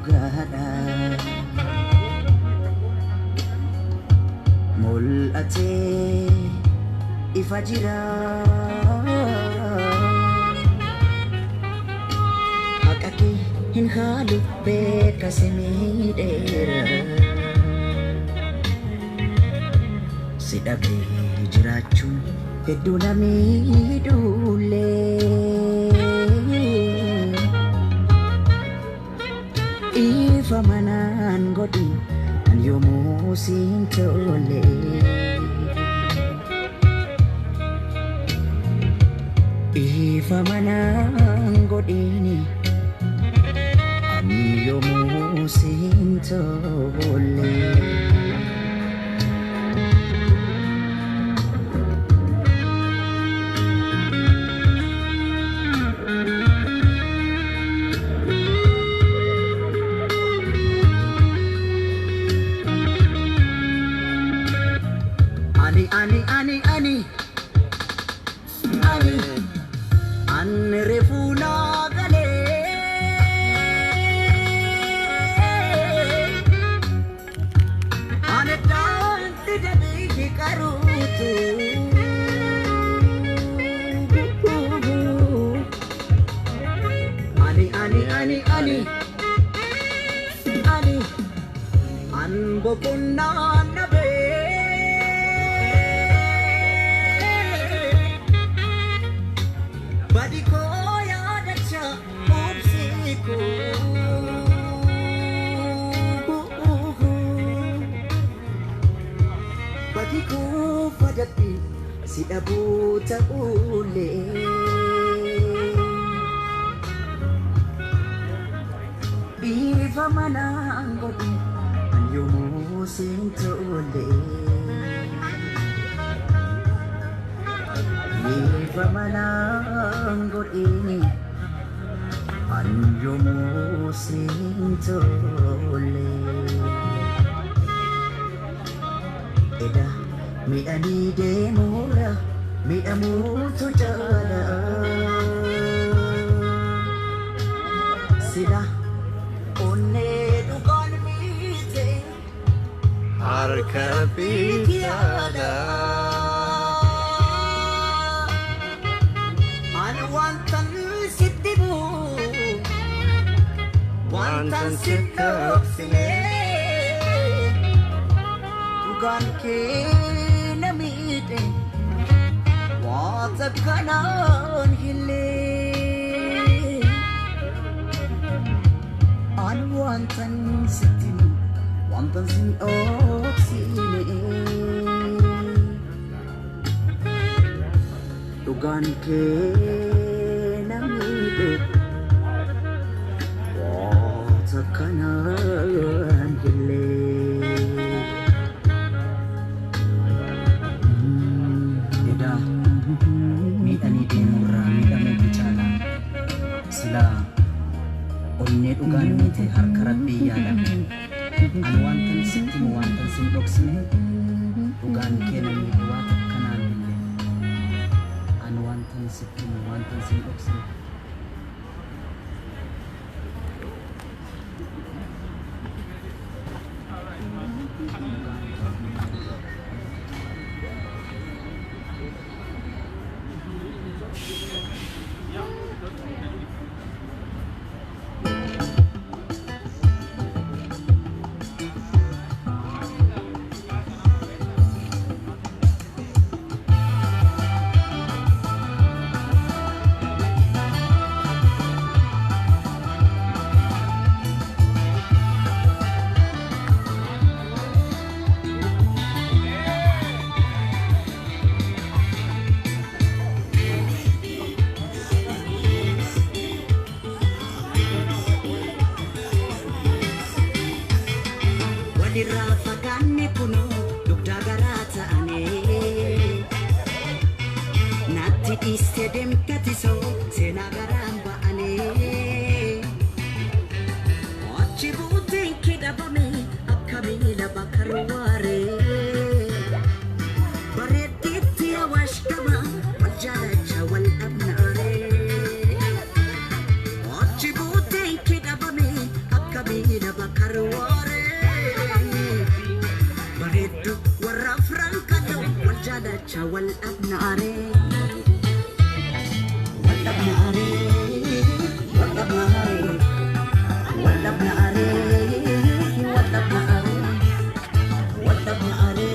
Dhugaadha. Mul'atee ifa jira. Haqa kee hin haalu beeka si miidheera. Si dhabee jiraachuun hedduu na miidhullee. Ifa manaan godhi an yoomuu siin tole. Ifa manaan godhini an yoomuu siin tole. Ani ani ani ani ani an reefuu naa galee. Ani daanti dabii qaruutu. Ani ani ani ani ani an boqonnaa nabee. Badi koo yaadacha obsi koo. Badi koo fadadhi si dhabuu ta'ullee. Ifa manaan godhi an yoomuu siin tole. Ifa manaan godhini an yoomuu siin tole. Eda miidhanii deemuurra miidhamuutu caala. Sila onnee dhugaan miite Harka bitaadha. Ani wantan sitti bu'u wantan si dhoksine dhugaan kee na miidhe waanta kanaan hillee. Ani wantan sitti himu wantan sin dhoksine dhugaan kee na miidhe waanta kanaan hillee. Edaa miidhanii deemuurraa miidhamuutu caala. Silaa onnee dhugaan miite harka rabbii yaala. Ani wantan sitti himu wantan sin dhoksine dhugaan kee na miidhe waanta kanaan illee. Ani wantan sitti himu wantan sin dhoksine. Dhugaan kee na miidhe. Walirraa fagaanne kunoo dugdaa garaa ta'anii. Natti dhiiste deemte tisoo seenaa garaan ba'anii. Achi buuteen kee dhabame akka miila bakka waaree. Bareeddiitti awaash gama wal jaalacha wal dhabnaaree. Achi buuteen kee dhabame akka miila jaalacha wal dhabnaare. Wal dhabnaare, wal dhabnaare, wal dhabnaare, wal dhabnaare, wal dhabnaare,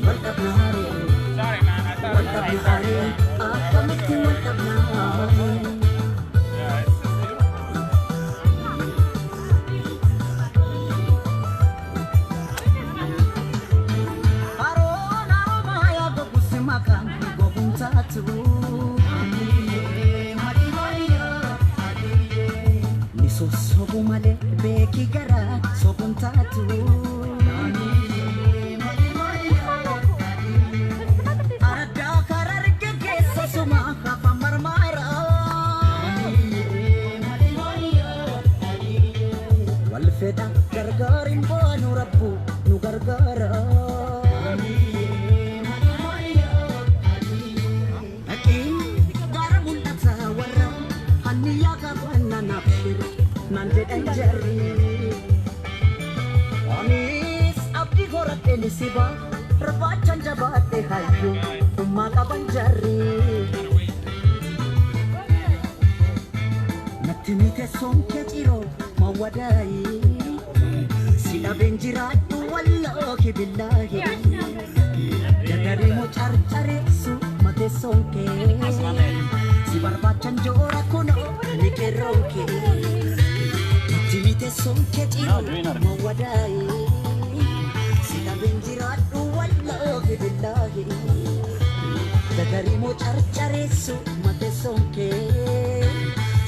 wal dhabnaare. Sorry, man. I thought it was 8:30. Akkamitti wal dhabnaare. Yeah, it's just beautiful. Haroon haromaa yaa goguusi maqaan goguun taatu. Ni sossobu malee beeki garaa sobuun taatu. Araddaa karaa arge keessa suma hafa marmaara. Wal fedha gargaar hin baanu rabbu nu gargaara. Dhaqeen gara mul'ata warra hanniyaa qabanna naaf shira naan jedhan jarri. Anis abdii horadheen si baa barbaachan jabaadhe hayyuu ummaa qaban jarri. Gotta wait. Natti mi teessoon kee ciroo mawwadaayi. Si dhabeen jiraadhu wallaahi billaahi. Dadarii moo carcareessu mateessoon kee. Si barbaachan joora kunoo ni qeerroon kee. Natti mi teessoon kee ciroo mawwadaayi. Si dhabeen jiraadhu wallaahi billaahi. Dadarii moo carcareessu mateessoon kee.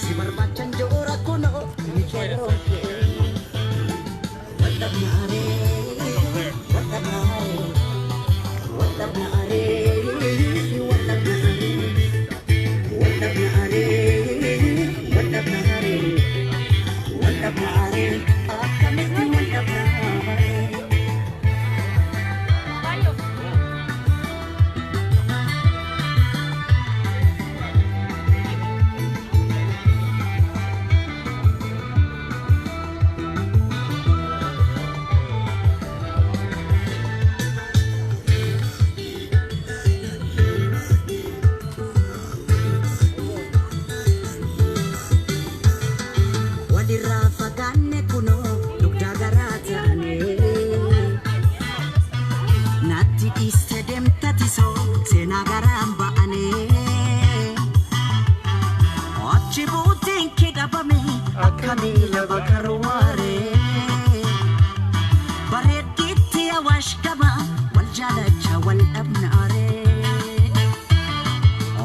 Si barbaachan joora kunoo ni qeerroon kee. Wal dhabnaare, wal dhabnaare, wal dhabnaare, wal dhabnaare, wal dhabnaare, wal dhabnaare, wal dhabnaare, akkamitti wal dhabnaare. Walirraa fagaanne kunoo dugdaa garaa taane. Natti dhiiste deemta tisoo seenaa garaan ba'ane. Achi buutiin kee dhabame akka miila bakarwaare. Bareeddiitti awaash gama wal jaalacha wal dhabnaare.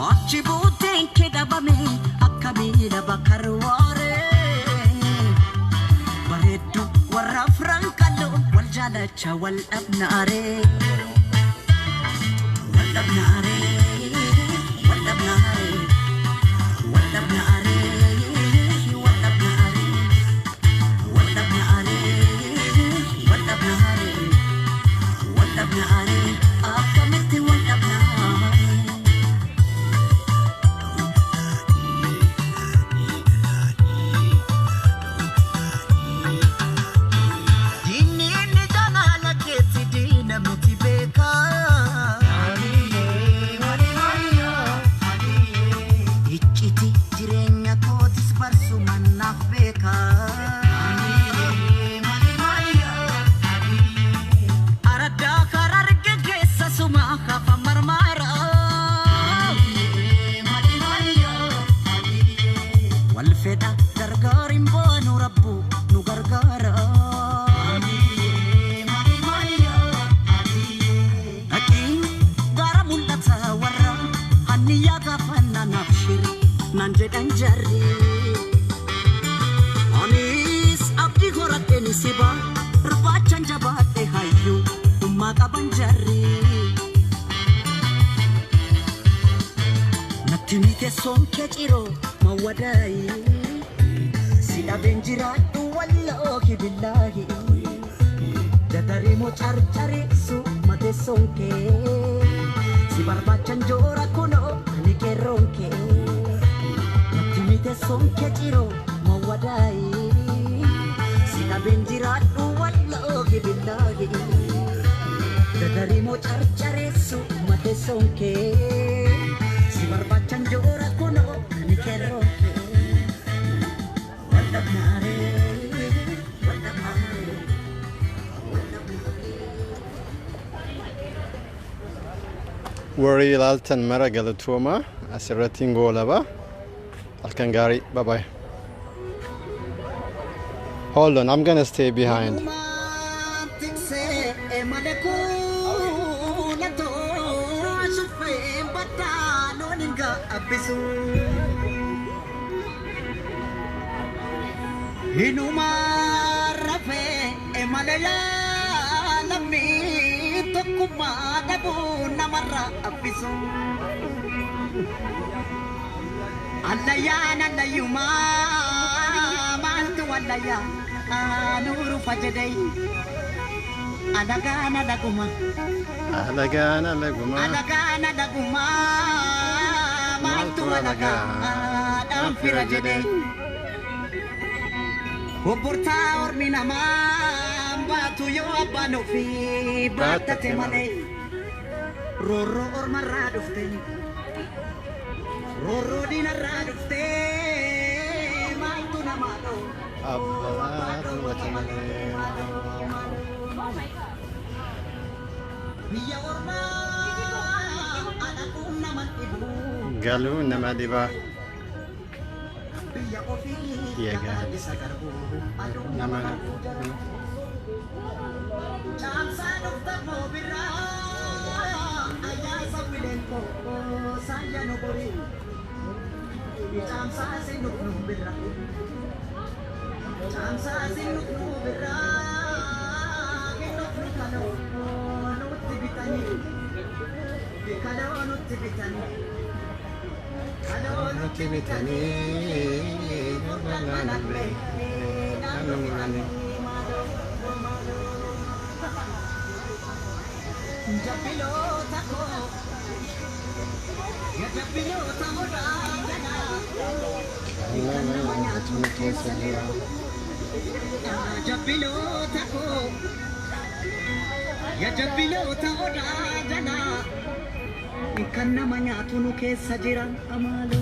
Achi buutiin kee dhabame akka miila bakarwaare. Bareeddu warra afran qal'oo wal jaalacha wal dhabnaare. Wal dhabnaare, wal dhabnaare, wal dhabnaare, wal dhabnaare, wal dhabnaare, wal dhabnaare, wal dhabnaare, akkamitti wal dhabnaare. Diinni inni jaalala keetti diina miti beekaa. Icciti jireenya kootis barsu mannaaf beekaa. Araddaa karaa arge keessa suma hafa marmaara. Wal fedha gargaar hin baanu rabbu nu gargaara. Dhaqeen gara mul'ata warra hanniyaa gaafanna naaf shiri naan jedhan jarri. Anis abdii horadheen si baa barbaachan jabaadhe hayyuu ummaa qaban jarri. Natti mi teessoon kee ciroo mawwadaayi. Si dhabeen jiraadhu wallaahi billaahi. Dadarii moo carcareessu mateessoon kee. Si barbaachan joora kunoo ani qeerroon kee. Natti mi teessoon kee ciroo mawwadaayi. Si dhabeen jiraadhu wallaahi billaahi. Dadarii moo carcareessu. Teessoon kee si barbaachan joora kunoo ani kerroo kee wal dhabnaaree wal dhabnaaree wal dhabnaaree. Warri ilaaltan mara galatooma, asirratti hin goolaba. Halkan gaarii, bye bye. Hold on, I'm gonna stay behind. Uumaan tiksee malee kuulatoo shuffeen baddaa loon hin gaabbisu. Hinumaan rafee malee yaalamii tokkummaa dhabuu namarraa abbisu. Allayyaan allayyumaa maaltu allayyaa nuuru fajedee alagaan alaguma. Alagaan alaguma. Alagaan alaguma maaltu alagaan fira jedhee. Obbortaa ormi namaa baatu yoo abbaan ofii baattate malee. Roorroo ormarraa dhufte, roorroo diinarraa dhufte, maaltu namaa dhoo. Abbaa dhowwate malee. Biyya ormaa alaquun nama dhibu. Galuu nama dhiba. Biyya ofii Biyya gaaddisa garbu aduun nama nama Caamsaa dhufta moobirraa ayyaasa wileenkoo saayya nu borii. Caamsaa si nufnu birra. Caamsaa si nufnu birra. Nufnu kaloo nutti bitanii. Kaloo nutti bitanii. Kaloo nutti bitanii. Naannoo muranii. Jabbiloota koo yaa jabbiloota odaa jalaa kan nama nyaatu keessa jira. Jabbiloota koo yaa jabbiloota odaa jalaa kan nama nyaatu nu keessa jira amaaloo.